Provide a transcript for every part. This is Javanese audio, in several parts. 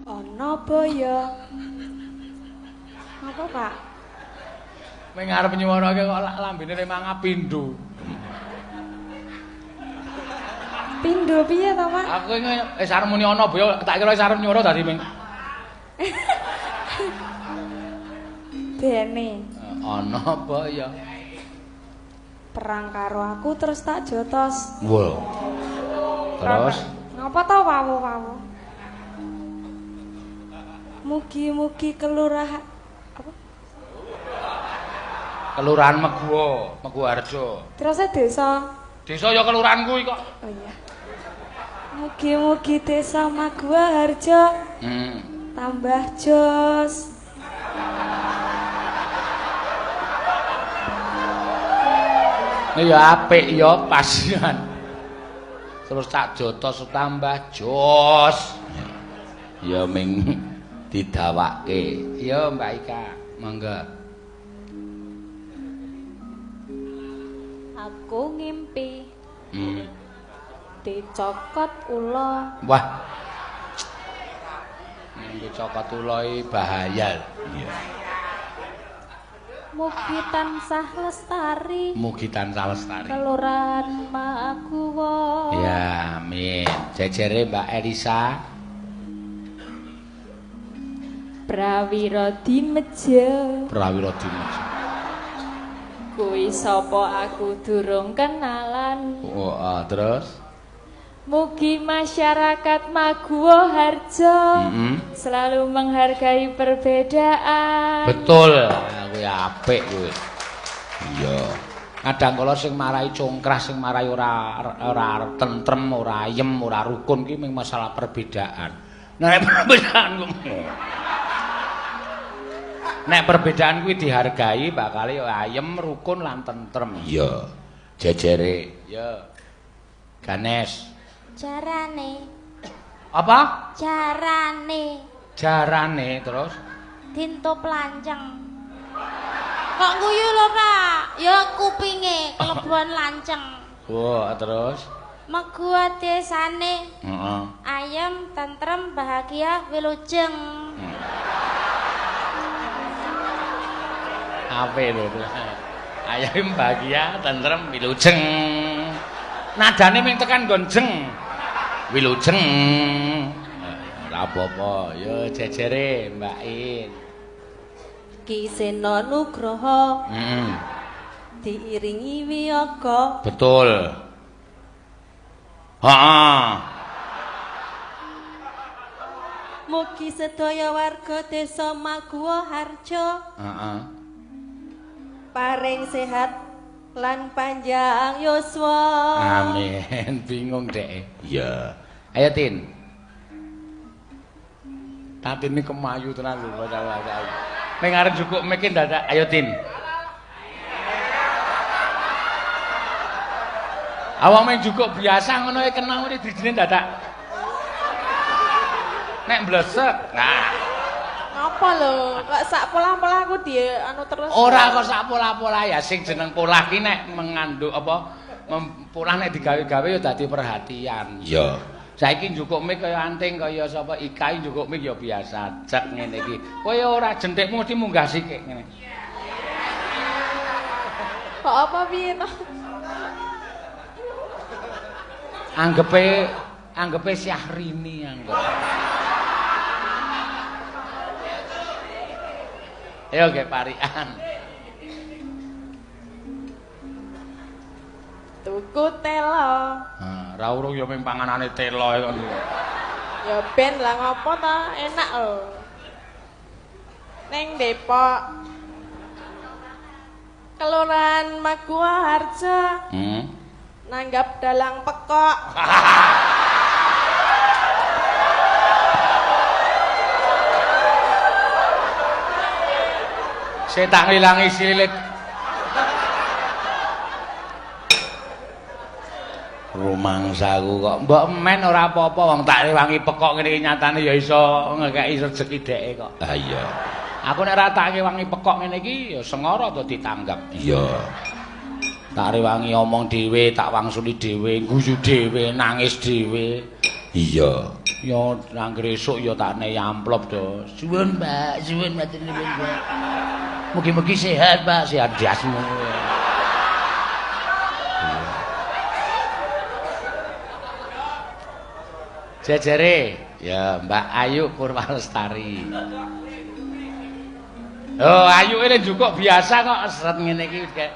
Ana boyo. Apa, Pak? Ming arep nyuwarake kok lambene lemanga pindho. Pindho piye to, Pak? Aku iki wis arep muni ana boyo, tak kira wis arep nyuwara dadi ming. Bene. Ana boyo. Perang karo aku terus tak jotos. Wah. Terus ngapa to wawu-wawu? Mugi-mugi kelurahan apa? Kelurahan Meguwo, Meguwoharjo. Terus desa. Desa ya kelurahan kuwi kok. Oh iya. Mugi-mugi desa Maguwoharjo. Tambah jos. Ya apik ya pasian. Terus tak jotos tambah jos. Ya ming didawake. Ya Mbak Ika, monggo. Aku ngimpi. Dicokot ula. Wah. Ngimpi cokot ula iki bahaya. Iya. Mugi tansah lestari. Mugi tansah lestari. Kelurahan Maguwo. Ya, amin. Jejere Mbak Elisa. Prawira Dimeja. Prawira Dimeja. Kuwi sapa aku durung kenalan. Oh, terus? Mugi masyarakat Maguwoharjo selalu menghargai perbedaan. Betul. Kuwi apik kuwi. Iya. Kadang kala sing marai congkrah, sing marai ora tentrem, ora ayem, ora rukun ki mung masalah perbedaan. Nek perbedaan kuwi nek perbedaan kuwi dihargai bakal ya ayem, rukun lan tentrem. Iya. Jejere. Ya. Ganes. Jarane. Apa? Jarane. Jarane terus dintup lanceng. Kok guyu lho, Pak? Ya kupinge kelebon lanceng. Wah, terus Meguwo desane. Heeh. Ayem, tentrem, bahagia, wilujeng. Apik lho. Ayem, bahagia, tentrem, wilujeng. Nadane ming tekan nggon jeng. Wilujeng. Ora apa-apa. Ya jejere Mbak In. Ki Seno Nugroho. Diiringi wiyaga. Betul. Heeh. Mugi sedaya warga desa Maguwoharjo. Heeh. Paring sehat lan panjang yuswa. Amin. Bingung dek. Iya. Ayo Tin. Tatin ini kemayu tenan lho bocah-bocah. Ning arep jukuk miki dadak ayo Tin. Awak mung jukuk biasa ngono e kena ngene drijine dadak. Nek mblesek. Nah. Ngapa lho? Kok sak polah-polah aku di anu terus. Ora kok sak polah-polah ya sing jeneng polah ki nek mengandung apa polah nek digawe-gawe ya dadi perhatian. Iya. Saiki njukuk mik kaya anting kaya sapa Ika njukuk mik ya biasa cek ngene iki. Kowe ora jenthikmu mesti munggah sikik ngene. Kok apa piye to? Anggepe anggepe Syahrini anggep. Ayo ge parikan. Tuku telo. Ha, ra urung ya ming panganane telo kok. Ya ben lah ngopo ta, enak lho. Ning Depok. Kelurahan Maguwoharjo. Nanggap dalang pekok. Saya tak ngilangi silit. Rumangsaku kok mbok men ora apa-apa wong tak rewangi pekok ngene iki nyatane ya iso ngekeki rejeki dheke kok. Ha iya. Aku nek ora tak rewangi pekok ngene iki ya sengara to ditanggap. Iya. Tak rewangi omong dhewe, tak wangsuli dhewe, guyu dhewe, nangis dhewe. Iya. Ya anggere esuk ya tak nehi amplop do. Suwun, Pak, suwun matur nuwun, Pak. Mugi-mugi sehat, Pak, sehat jasmu. Jejere, ya Mbak Ayu Purwalestari. Oh, Ayu ini juga biasa kok seret ngene iki kayak.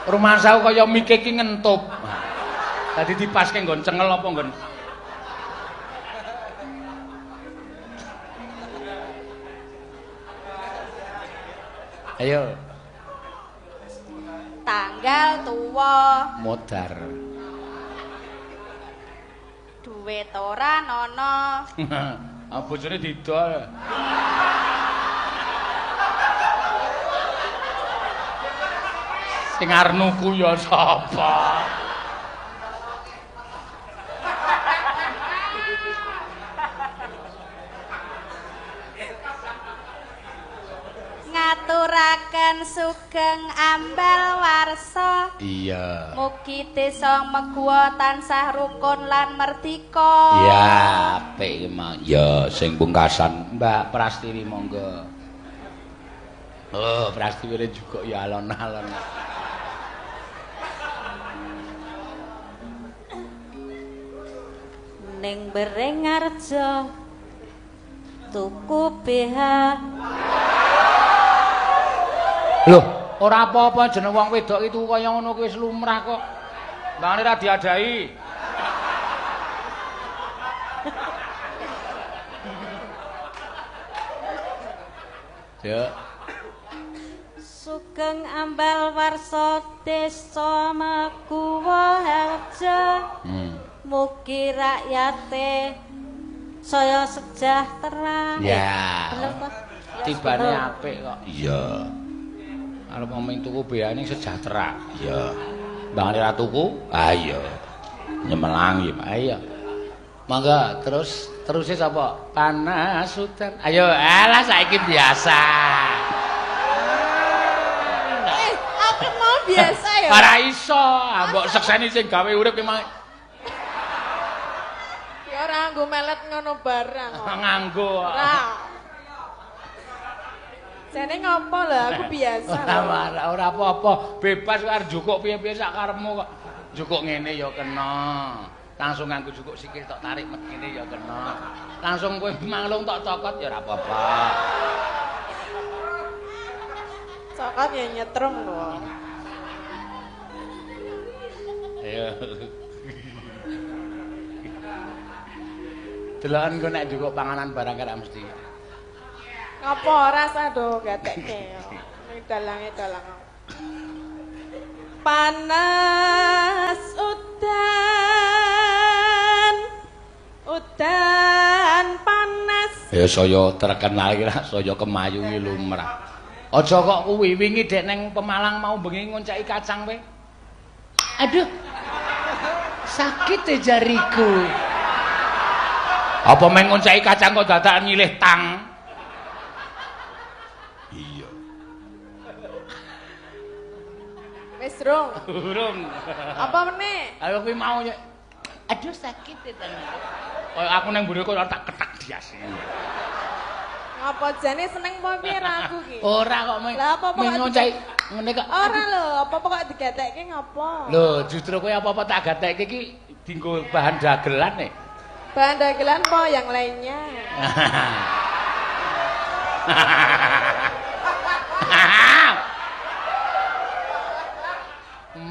Rumangsaku kaya mike iki ngentup. Dadi dipaske nggon cengel apa nggon. Ayo. Tanggal tuwa modar. Duit ora nono. Ah bojone didol. Sing arep nuku ya sapa? Ngaturaken sugeng ambal warsa. Iya. Mugi desa Meguwo tansah rukun lan merdika. Ya, apik iki mau. Ya, sing pungkasan Mbak Prastiwi monggo. Oh, Prastiwi juga ya alon-alon. Ning Beringharjo tuku BH. Loh, ora apa-apa jeneng wong wedok itu kaya ngono kuwi wis lumrah kok. Mbangane ra diadahi. Ya. Sugeng ambal warsa desa Meguwoharjo. Mugi rakyate saya sejahtera. Ya. Bener ta? Tibane apik kok. Iya. Arep ngomong tuku BH-ne sejahtera. Iya. Mbangane ra tuku? Ah iya. Nyemelangi, Pak. Iya. Monggo terus teruse sapa? Panas udan. Ayo, alah saiki biasa. Aku mau biasa ya. Ora iso, mbok sekseni sing gawe urip ki mang. Ya ora nganggo melet ngono barang kok. Nganggo. Ora. Jane ngopo lho, aku biasa. Ora ora apa-apa, bebas arep njukuk piye-piye sak karepmu kok. Njukuk ngene ya kena. Langsung nganggo njukuk sikil tok tarik met ngene ya kena. Langsung kowe manglung tok cokot ya ora apa-apa. Cokot ya nyetrum kok. Ayo. Deloken engko nek njukuk panganan barang kira mesti. Ngapa ora sah do gatekke. Ning dalange dalang. Panas udan. Udan panas. Ya saya terkenal iki lah, saya kemayu iki lumrah. Aja kok kuwi wingi dek neng Pemalang mau bengi ngonceki kacang kowe. Aduh. Sakit e jariku. Apa main ngonceki kacang kok dadak nyilih tang? Iya. Wis rung. Urung. Apa meneh? Ayo kuwi mau ya. Aduh sakit e tanganku. Kaya aku nang mburi kok tak ketak dias. Ngapa jane seneng apa piye ra aku ki? Ora kok meng. Lah apa-apa kok ngonceki ngene kok. Ora lho, apa-apa kok digatekke ngapa? Lho, justru kowe apa-apa tak gatekke iki dienggo bahan dagelan e. Bahan dagelan po yang lainnya.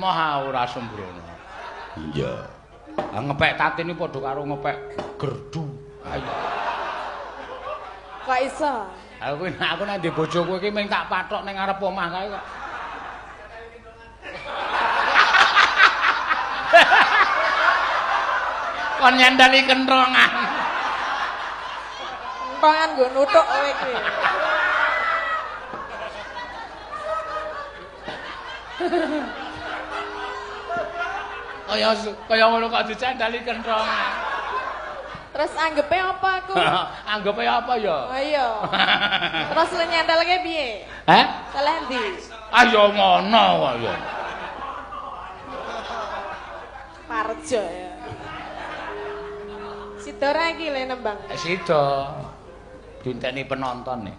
Moh ora sembrono. Iya. Ah ngepek tatin iki padha karo ngepek gerdu. Ayo. Kok iso? Aku nek aku nek ndek bojo kowe iki mung tak pathok ning ngarep omah kae kok. Kon nyandali kentongan. Kentongan nggo nuthuk kowe iki. Kaya kaya ngono kok dicandali kentongan. Terus anggepe apa aku? Anggepe apa ya? Oh iya. Terus le nyantelke piye? Hah? Salah ndi? Ah ya ngono kok ya. Beringharjo ya. Sida ora iki le nembang. Sida. Dinteni penonton nih.